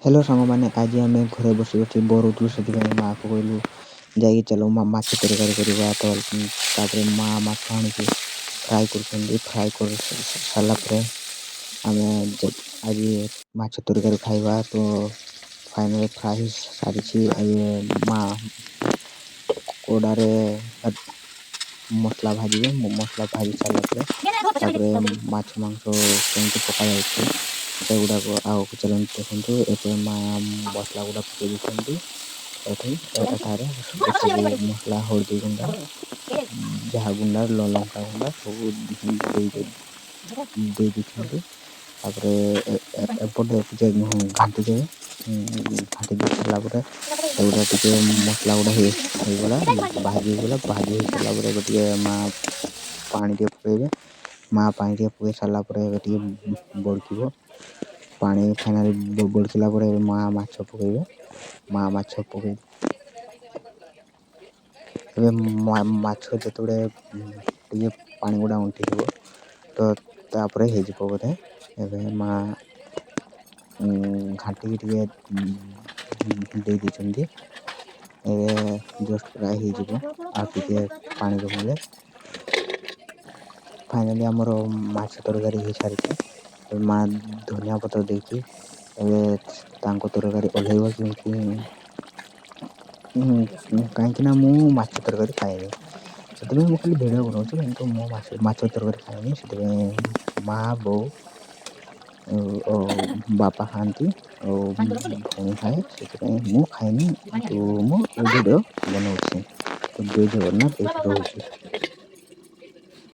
Hello ସାଙ୍ଗମାନେ, ଆଜି ଆମେ ଘରେ ବସି ବସି ବୋର୍ ହେଉଥିଲୁ। ସେଥିପାଇଁ ମାଆକୁ କହିଲୁ, ଯାଇକି ଚାଲ ମାଛ ତରକାରୀ କରିବା। ତ ତାପରେ ମା ମାଛ ଆଣିକି ଫ୍ରାଏ କରୁଛନ୍ତି। ଫ୍ରାଏ କରି ସାରିଲା ପରେ ଆମେ ଆଜି ମାଛ ତରକାରୀ ଖାଇବା। ତ ଫାଇନାଲି ଫ୍ରାଏ ସାରିଛି। ଏବେ ମା କଡ଼ାରେ ମସଲା ଭାଜିବେ। ମସଲା ଭାଜି ସାରିଲା ପରେ ତାପରେ ମାଛ ମାଂସ କେମିତି ପକାଯାଉଛି, ସେଗୁଡ଼ାକ ଆଗକୁ ଚାଲନ୍ତୁ, ଦେଖନ୍ତୁ। ଏବେ ମା ମସଲା ଗୁଡ଼ା ପକାଇ ଦେଉଛନ୍ତି। ଏଠି ଏଠାରେ ସବୁ ମସଲା, ହଳଦୀ ଗୁଣ୍ଡ, ଯାହା ଗୁଣ୍ଡ, ଲଙ୍କା ଗୁଣ୍ଡ ସବୁ ଦେଇ ଦେଇ ଦେଇଛନ୍ତି। ତାପରେ ଏପଟେ ଟିକେ ଘାଣ୍ଟି ଦେବେ। ଘାଣ୍ଟି ଦେଇ ସାରିଲା ପରେ ସେଗୁଡ଼ା ଟିକେ ମସଲା ଗୁଡ଼ା ହେଇଗଲା, ଭାଜି ହେଇଗଲା। ଭାଜି ହେଇ ସାରିଲା ପରେ ଏବେ ଟିକେ ମା ପାଣି ଟିକେ ପକାଇବେ। ମା ପାଣି ଟିକେ ପକାଇ ସାରିଲା ପରେ ଏବେ ଟିକେ ବଳକିବ ପାଣି। ଫାଇନାଲି ବଳକିଲା ପରେ ଏବେ ମା ମାଛ ପକାଇବେ। ମା ମାଛ ପକାଇ ଏବେ ମାଛ ଯେତେବେଳେ ଟିକେ ପାଣି ଗୁଡ଼ା ଉଣ୍ଟିଯିବ, ତ ତାପରେ ହେଇଯିବ ବୋଧେ। ଏବେ ମା ଘାଣ୍ଟିକି ଟିକେ ଦେଇ ଦେଇଛନ୍ତି। ଏବେ ଜଷ୍ଟ ପ୍ରାୟ ହେଇଯିବ ଆଉ ଟିକେ ପାଣି ଜମିଲେ। ଫାଇନାଲି ଆମର ମାଛ ତରକାରୀ ହେଇସାରିଛି। ଏବେ ମା ଧନିଆ ପତ୍ର ଦେଇକି ଏବେ ତାଙ୍କ ତରକାରୀ ଓହ୍ଲେଇବ। କି କାହିଁକି ନା ମୁଁ ମାଛ ତରକାରୀ ଖାଏନି, ସେଥିପାଇଁ ମୁଁ ଖାଲି ଭିଡ଼ିଓ ବନାଉଛି। କିନ୍ତୁ ମୁଁ ମାଛ ତରକାରୀ ଖାଏନି, ସେଥିପାଇଁ ମା, ବୋଉ ଓ ବାପା ଖାଆନ୍ତି ଆଉ ଭଉଣୀ ଖାଏ। ସେଥିପାଇଁ ମୁଁ ଖାଏନି, କିନ୍ତୁ ମୁଁ ଏ ଭିଡ଼ିଓ ବନାଉଛି। ତ ଜୟ ଜଗନ୍ନାଥ, ଏଇଠି ରହୁଛି।